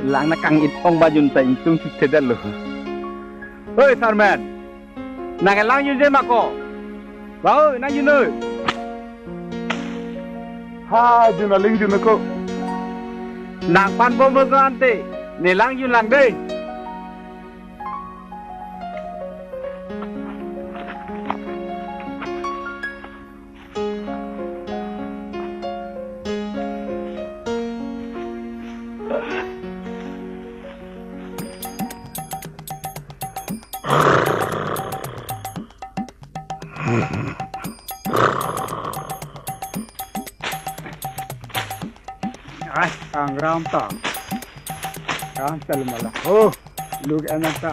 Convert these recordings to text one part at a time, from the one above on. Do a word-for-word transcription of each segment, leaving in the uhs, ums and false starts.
Lang na kang-it ong ba jun ta ingtung sik thedet lo. Oi, Sarmen. Nang lang jun je ma ko. Ba oi, nang jun oi. Ha, jun aling jun ko. Nang pan bom lo ante. Ne lang jun lang dei. Ai, ang ram ta. Ram tal mala. Oh, luk anak ta.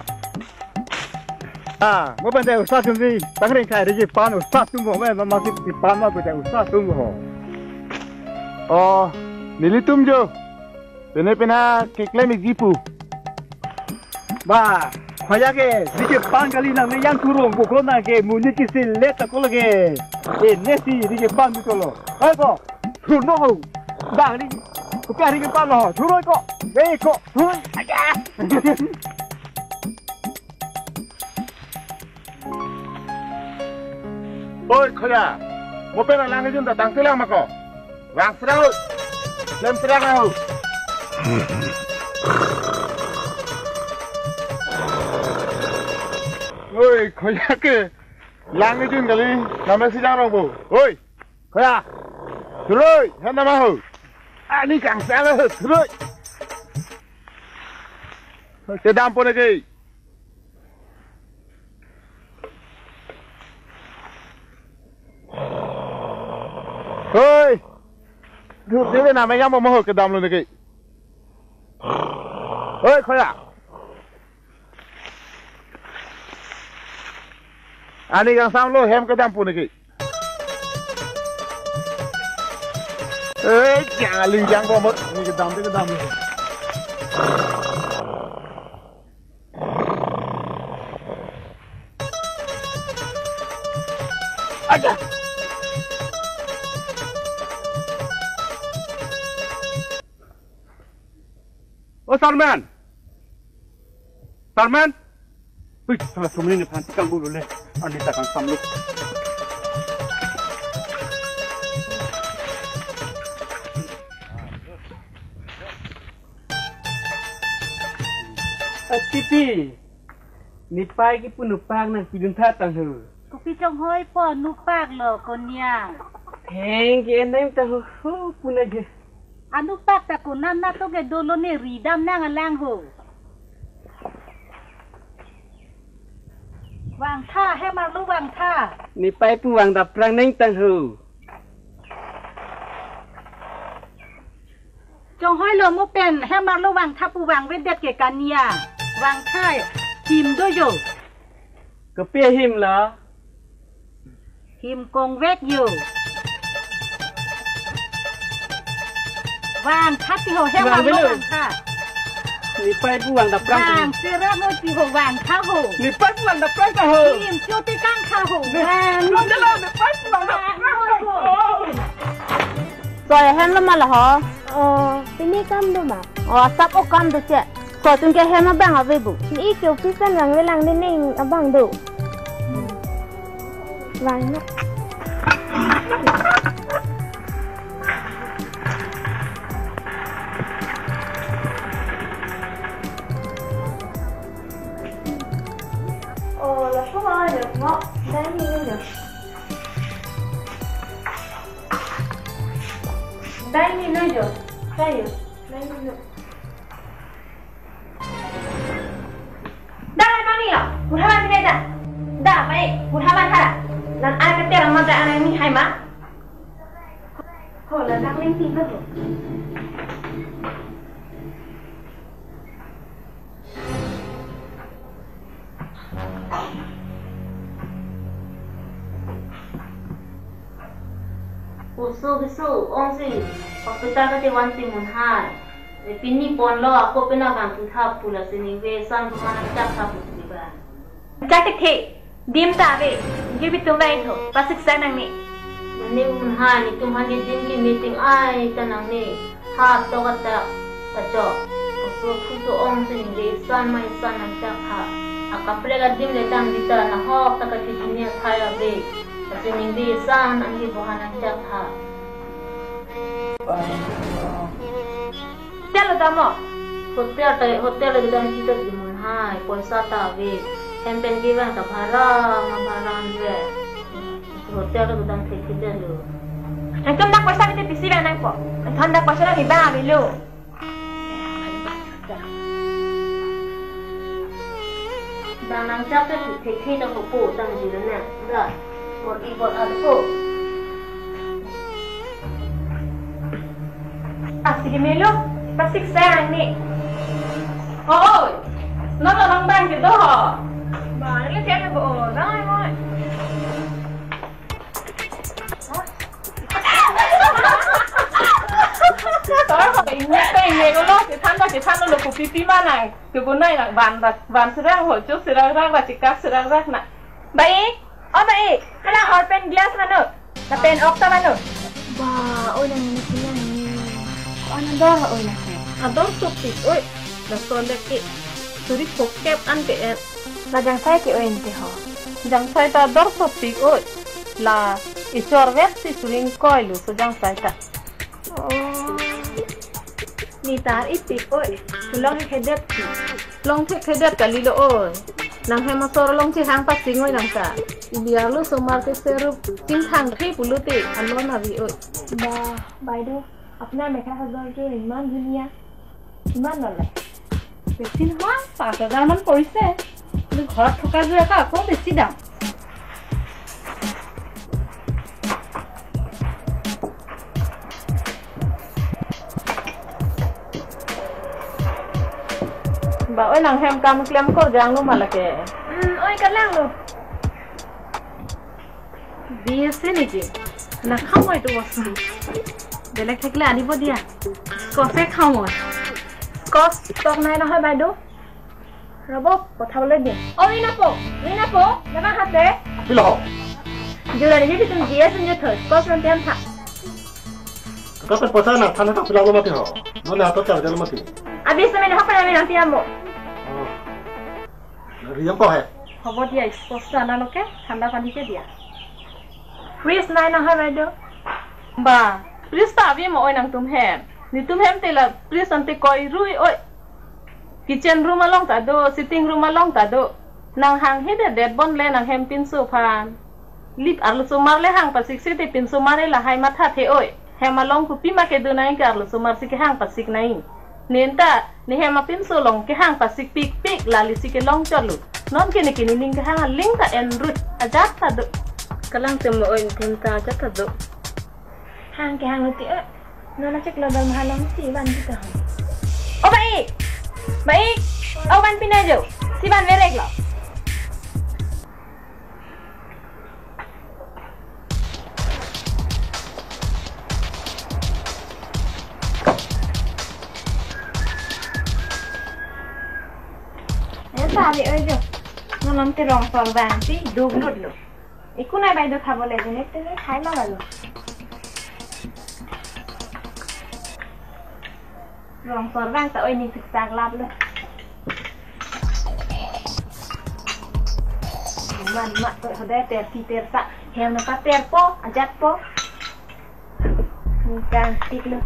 Ah, mo pen de usa tum di. Tang ring kai ri pan usa tum ho, me ma si pan ma pu de usa tum ho. Oh, nelitum jo. Pene pena keklem ikji pu. Ba, khoya ke, dike pan kali nang ne yang turung, buklo nang ke, muni kisi let ta kolo ke. Eh, nesi, dike pan dutolo. Hei ko, turno ho. Bang ni, kupiah dike pan lo, turoi ko. Hei ko, turoi. Aja. Oi, khoya. Mo pen alang ejun ta tang selang ma ko. Rang serang ho. Lem serang ho. Oi, khoya ke. Lang ejun kali. Name si jang rong bo. Oi. Khoya. Turoi. Hen nama ho. Ani kang selang ho. Turoi. Kedam pon ke. Hoi. Du, du, du, na, me yang mo mo ke dam lo ne ke. Hoi, khoya. Ani kang sam lo hem kedam pu ne ke. Eh, jang aling jang ko mo. Ni kedam, ni kedam. Aja. O Sarmen. Sarmen. Hui, hala sumni ni phan tikang bulu le. Ani ta kang samluk. Atipi. Nepai ke punupak nang pidun tha tang ho. Kopi chonghoi po nupak lo konia. Heng ke enem tang ho, ho puna je. Anupak ta konam na to ke dolo ne ridam nang alang ho. Vangtha, hem arlo vangtha. Nepai pu vang daprang neng tang ho. Chonghoi lo mo pen, hem arlo vangtha pu vangvedet ke kania. Vangtha, him do jo. Kopi him la. Him kongvek jo. Vangtha ti ho, hem arlo vangtha. Nepai pu vang daprang. Vang sera mo ti ho vangtha ho. Nepai pu vang daprang ta ho. Him cho ti kang tha ho. Vang. Nepai pu vang daprang ta ho. Soi hem lo ma la ho. Oh, pini kam do ma? Oh, asap o kam do che. Soi atum ke hem abang ave bu. Ni ke office an vangve lang ne ning abang do. Vang na. Oh, la ko ma ya mo. Dai ni ni ya. Dai ni no jo. Dai yo. Dai ni no. Dai mani ya. Pura mani dai da. Da bai. Pura mani hara. Lan ai ka tera ma da anai ni hai ma. Ho la dak ling ti lo. Usu bisu ongsi, hospital kati van ti mun hai. E pini pon lo, ako pena van tu thap pula sini ve sang tu mana chak thap pula sini ba. Chak the. Dim ta ave, gibi tum bai tho, pasik sa nang ni. Nani un ha ni tum hani dim ki meeting ai ta nang ni. Ha to ka ta, ta cho. Phuso ong si ningve isan ma isan nangchak tha. Akaprek adim le tang dita nahok ta kachijini athai ave. Lasi ningve isan nangji boha nangchak tha. Hotel lo dam mo? Hotel ta, hotel lo dam si ta dimun hai, poisa ta ave. Hem pen kevang ta bhara, ma bhara ave. Hotel lo dam thekthedetlo. Nangtum dak poisa kete pisi vang nangpo. Nangtum dak poisa nang ibang avelo. Bang nangchak ke thekthe ta hopo tangji lo na. Ga. Bor-i bor-ar po. Ah, sige melo. Pasik sang ni. Oi. Nang lo nang bang kedo ho. Bang le tiang bo. Bang ai mo. Tor ho, ingnek ta ingnek lo, kethan ta kethan lo, kopi pima nang. Kebun nai nang, van ta, van serang ho, chuk serang rak, ra chikak serang rak na. Bai, o bai, hala hor pen glass mano, lapen ok ta mano. Ba, oi nang ini sinang ni. Ko an ador, oi nang. Ador sopik, oi. Laso le ke suri phokep an ke en. La jangsai ke-oi ante ho. Jangsai ta ador sopik oi. La echor vet si suri ingkoi lo laso jangsai ta. Oh. Ni tar ipik oi. Sulong thekthe det si. Long thekthe det kali lo oi. Nang hem asor along chehang pasing oi nang ta. Ili arlosomar ke serup chingthang the pulote alon avi oi. Ba, বাইদেউ, আপোনাৰ মেখেলা চাদৰযোৰ ইমান ধুনীয়া। কিমান ল'লে? বেছি নহয়, পাঁচ হাজাৰ মান পৰিছে। কিন্তু ঘৰত থকাযোৰ আকৌ, আকৌ বেছি দাম। Ba, oi nang hem kam klem korjang lo ma lake. Hmm, oi, kalang lo. Di ase niki? Nakhang oi tu bostu. Belek thekle anibo dia. Squash e khang oi. Squash stock নাই নহয় বাইদেউ। ৰ'ব, পঠাবলৈ দিম। অ, ৰিণাপো, ৰিণাপো, নামা হাতে। Pilo ho? Jura ni jadi tum dia sun jutho, squash nanti antha. Kapan pota na thana tak pilo lo mati ho. Dona hatot ka lo mati. Abis na mena hokpa na mena nanti amo. Oh. Riyam ko hai? হ'ব দিয়া, squash টো আনালৈকে ঠাণ্ডা পানীকে দিয়া। Fridge নাই নহয় বাইদেউ। Ba, fridge ta ave mo oi nangtum hem. Netum hem te la fridge ante koi rui oi. Kitchen room along ta do, sitting room along ta do. Nang hanghe det det bon le nang hem pinso aphan. Lik arlosomar le hang pasik si te pinsomar e lahai matha the oi. Hem along kopi ma kedo nai ke arlosomar si kehang pasik nai. Nenta, ne hem apinso along kehang pasik pikpik lali si kelong chotlo. Non ke ne ke nening kehang aling ta en rut ajat ta do. Kalang te mo oi netum ta ajat ta do. Hang kehang lo ti e. Non achik lo dal mahalong si van kita ho. O bai. Bai. O van pina jo. Si van verek lo. Eta ave oi jo. Non non te rong sol bang si duk lut lo. Iku nai bai do khabo le, jenek tenek khai ma lo. Rong sol bang ta oi ni siksak lap lo. Man ma to hode ter si ter sa. Hem na pa ter po, ajat po. Ningkan tik lo.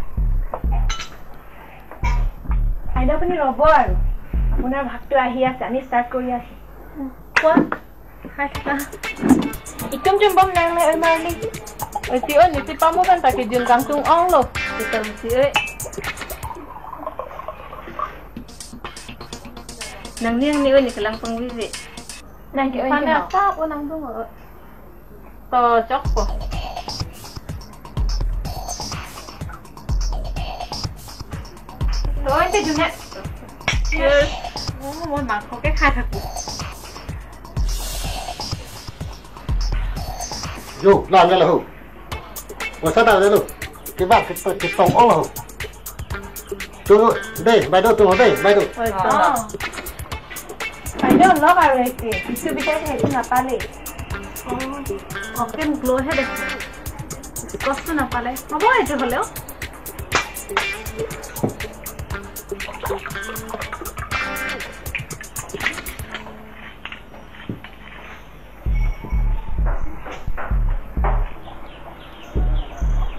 Aida apuni robor. Apunar bhag to ahi ase, ami start kori ase. Koa? Hai, ah. Itum chumbom nang le oi marli. Oi ti oi niti pamu kan ta kejun kangtung ong lo. Itum si oi. Nang ni ang ni oi ni kelang pangvivi. Nang ke oi pana ni ta po nang tung oi. To chok po. Lo oi te june. Yes. Oh, mo ma ko ke kha tha. Jo, la la ho. Poisa ta de lo. Ke ba ke ke tong ong ho. Tu de, bai do tu de, bai do. Oi, to. Bai do lo ka re ke. Isu bi ke ke na pale. Oh, okay, glow he de. Kostu na pale. Hobo e jo hole.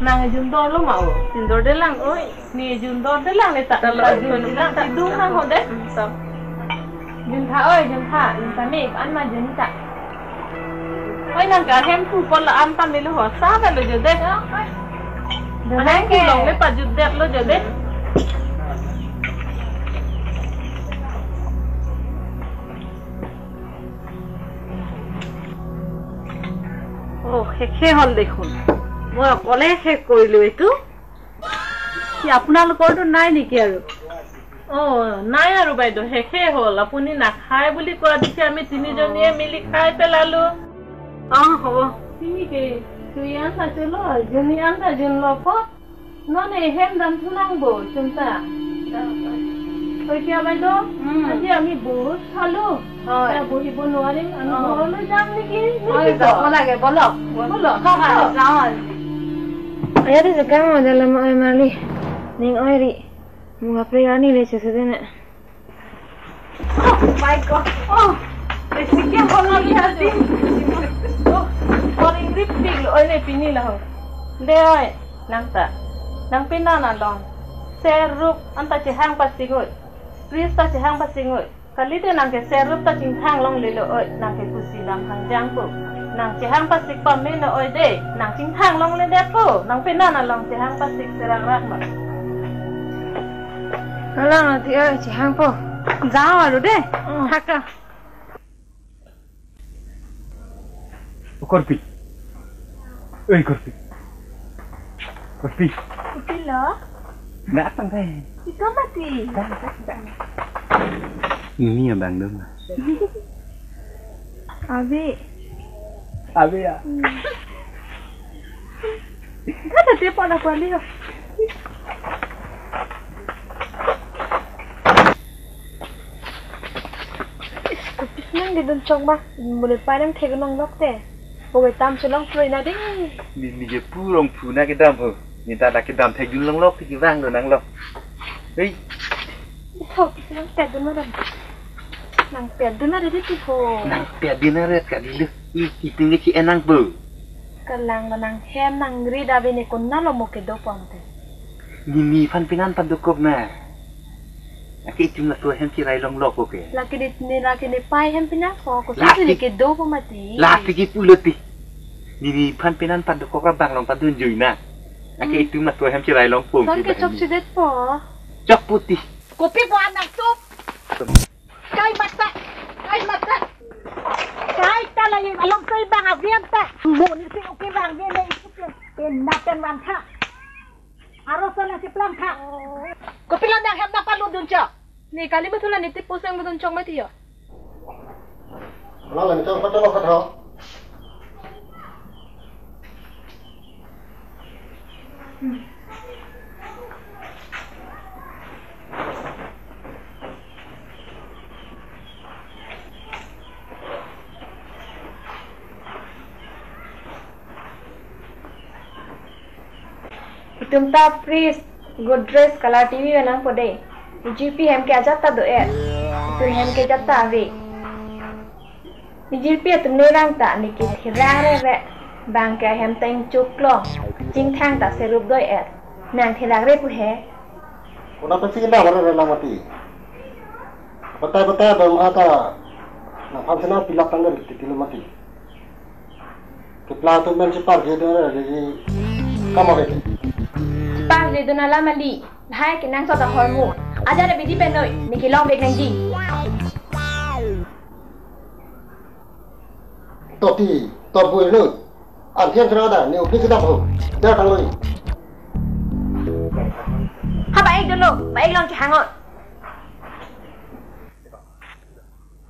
Nang jun dor lo ma o? Jun dor de lang, oi. Ne jun dor de lang ne ta. Ta lo, ta jun oi, de lang ta. Dung nang ho de. Hmm, sam. Jun tha oi, jun tha. Jun tha me, an ma jun ta. Oi, nang ke hem thu pon la an ta me lo ho. Sa ba lo jo de. Jun tha. Hem ke thu long le pa jun det lo jo de. অ, শেষে হ'ল দেখোন। মই অকলে শেষ কৰিলো এইটো। কি আপোনালোকৰতো নাই নেকি আৰু? অ, নাই আৰু বাইদেউ, শেষে হ'ল। আপুনি নাখায় বুলি কোৱা দেখি আমি তিনিজনীয়ে মিলি খাই পেলালো। অ, হ'ব। Simi ke, sui an ta chulo, juni an ta junlo po. Non ne hem dam thu nang bo, chunta. Koi kya bhai do? Hmm. Aji ami bahut khalo. Oi. Ya bohi bo noarim, ami oi. Ghoroloi jam niki? Oi, niki jabo to? Lage, bolo. Bolo. Kha kha, jao aji. Aya de jaka mo dalam oi mali. Ning oi ri. Mung apre ani le chese de ne. Oh my God. Oh. Besi ke hola liya din. Oh, paling ripik lo, oi ne pini la ho. De oi, nang ta. Nang pini na long. Serup an ta chehang pasik oi. Fridge ta chehang pasik oi. Kali de nang ke serup ta chingthang longle lo oi. Nang ke kusi lam hangjang po. Nang chehang pasik pame no oi de. Nang chingthang longle de po. Nang pini na long chehang pasik serak rak ma. Alang ati oi, chehang po. Jao aru de. Hmm. Thaka. O Korpi. Oi, Korpi. Korpi. Korpi lo? Datang deh. Iko mati. Datang, datang. Ini abang dong. Abi. Abi ya. Kada dia pon aku ali ho. Is, kopis nang kedun chok ba. Mune pai nang thek nong lok te. Owe tam chelong proi na ding. Ni ni ke purong phu na kedam ho. Ni ta da kedam thek dun long lok ti kevang do nang lok. Hei. Is, ho, kopis nang thek dun ma dam. Nang pet dun na dei ti ho. Nang pet dun na ret ka di lu. I, itum ke chi enang po. Kalang lo nang hem nang ri da bene kona lo mo kedo pon te. Ni ni phan pinan pan dokok na. Ake itum laso hem chirai long lok oke. Lake ni, ni lake ni pai hem pinan ko ko. Lake si ni kedo po mati. Lake ki pulo ti. Ni ni phan pinan pan dokok ra bang long pan dun jui na. Ake hmm. Itum laso hem chirai long pon. Son ke chok si det po. Chok puti. Kopi po anak tup. Kai mata, kai mata. Kai ta la yung along kai bang avian ta. Mo ni si okay bang dia na isu pen, pen na pen wan tha. Aro sa na si plan tha. Kopi la nang hem na palu dun chok. Ni kali betul la ni ti pusang dun chok mati yo. Wala la ni chok pato lo katho. Itum ta fridge, Godrej, color T V nangpo dei. Ijirpi hem ke ajat ta do-et. Itum hem ke ajat ta ave. Ijirpi atum ne rang ta ne ke thirang re re. Bang ke hem ta ingchuk long. Chingthang ta serup do-et. Nang thirak re pu he. Kona pesi ke dam re re nang mati. Batai batai bang ata. Nang phan sena pilak tanggal titi lo mati. Keplang atum pen cheparje dun re, kam ave. Cheparje dun alam kali. Lahai kenangsot ahormu. Ajat abidi pen noi, ne kelong bek nangji. To ti, to bui lo. An thiang kena da, ne upi kedap ho. Da tang lo. Ha ba-ik dolo, ba-ik long chehang ot.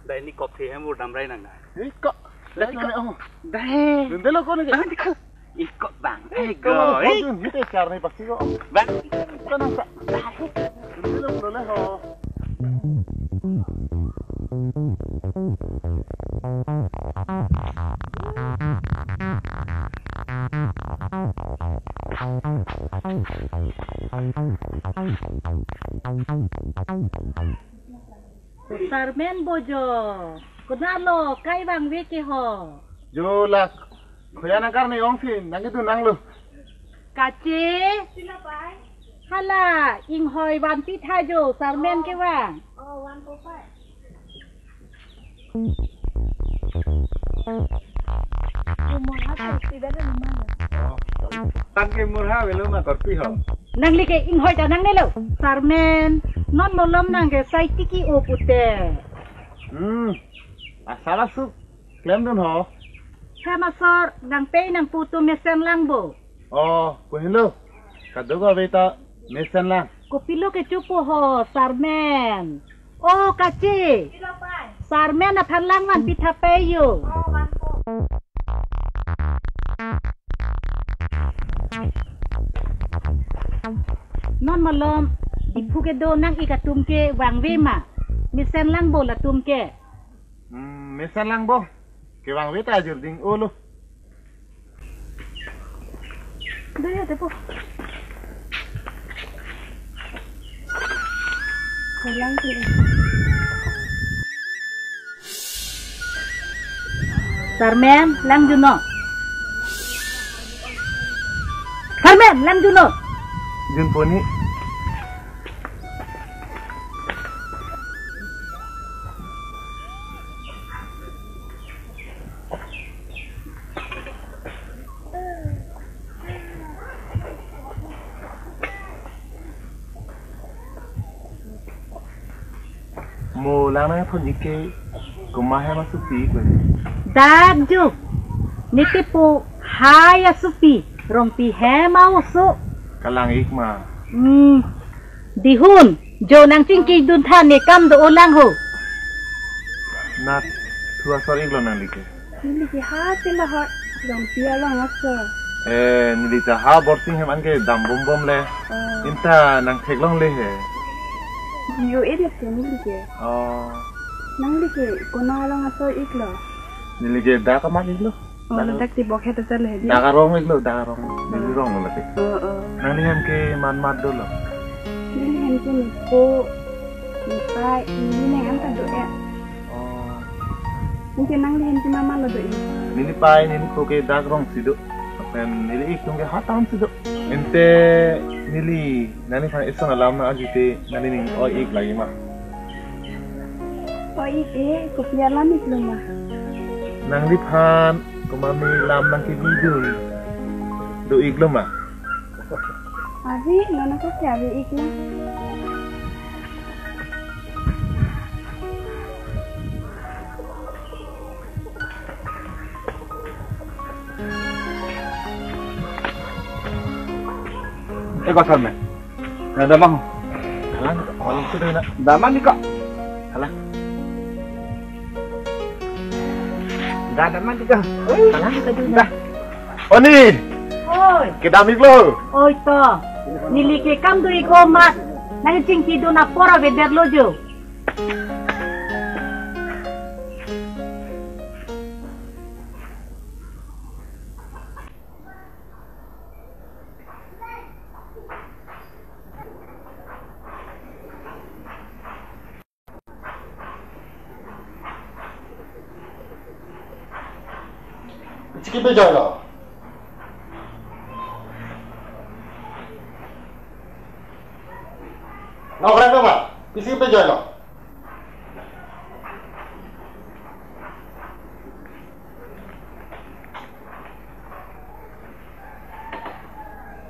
Dai ni kop the hem ur dam rai nang na. Ni kop. Dai ni kop. Dai. Dundelo ko ni. Bang ni kop. Iko bang. Iko. Iko. Iko. Ni te char ni pasti ko. Bang. Ko nang sa. Dundelo ko le ho. Sarmen bojo, konatlo kai bang veke ho? Jo lak, khoya nang karni ong si, nang itu nang lu. Kache? Sila pai? Hala, inghoi vanpi tha jo, sarmen kevang. Oh, vanpo pai. Tangke murha avelo ma korpi ho. Nangli ke inghoi ta nangnelo. Sarmen, non malom nang ke sai tiki o pute. Hmm. Asal asuk klemdun ho. Hem asor, nangpei nangpo atum mesen lang bo. Oh, ko henlo. Kadokave ta mesen lang. Kopilo kechopo ho, sarmen. Oh, Kache. Sarmen aphan lang vanpi tha pai jo. Non malom, Diphu kedo nang-ik atum ke vangve ma. Mesen lang bo latum ke. Hmm, mesen lang bo. Kevangve ta ajir ding-o lo. Daya, depo. Lang sih. Sarmen, lang juno. Sarmen, lang juno. Junpo ni. Mo lang nangthon-ik ke komat hem asupi ko. Dak jo. Nitipu hai asupi. Rongpi hem a-oso. Kalang-ik ma. Hmm. Dihun, jo nangchingkidun tha ne kam do-o lang ho. Nat thu asor-iklo nangli ke. Neli ke ha chela ha Rongpi along asor. Eh, neli ta ha Borsing hem anke dam bom bom le. Oh. Inta nangtheklongle he. Yo, eh, dek ke neli ke. Oh. Nangli ke konat along asor-iklo? Neli ke dak amat-iklo. Oh, ladak ti bokhet ta le. Dak arong-iklo, dak arong. Neli rong lo te. Oh, oh. Nangli hem ke man mat dolo? Neli hem ke nepo, nepai, neli neng anta do-et. Oh. Anke nangli hem ke man mat lo do-ik? Neli pai, neli po ke dak rong si do. Lapen neli-ik atum ke ha town si do. Ante neli nangliphan ison alam nang-arju te nangli ning oi-ik lagi ma? Oi-ik e, kopi alam-iklo ma? Nangliphan komat me lam nangkebidun do-iklo ma? Ave, non ako ke ave-iklo. Eh, kosar me. Nada mang. Halang, halang sudah na. Daman ni kok. Halang. Nada mang ni kok. Halang, sudah na. Dah. Oni. Oi. Kedam-iklo. Oi to. Neli ke kam do-ik amat. Nangchingkidun apor avedetlo jo. Pisi kepejoilo? Nongkrek apa? Pisi kepejoilo?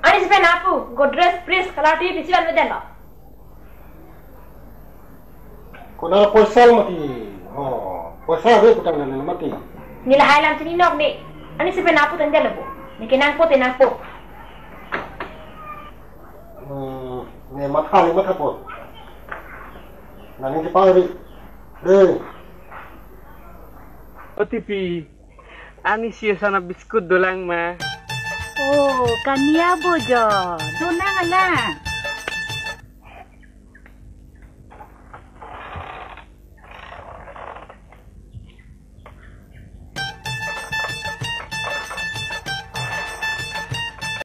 Ani si pen apu, Godrej fridge kalar T V pisi vanvedet lo. Konat poisa lo mati. Oh, poisa ave kutang nang mati. Neli lahai alam chinilok ne. Ani si pen apu tangdet lo bo. Ne ke nangpo te nangpo. Hmm, ne matha ne mathapo. Nangning kepari. Dei. O T P. Ani si sana biscuit dolang ma. Oh, kania bo jo. Donang ala.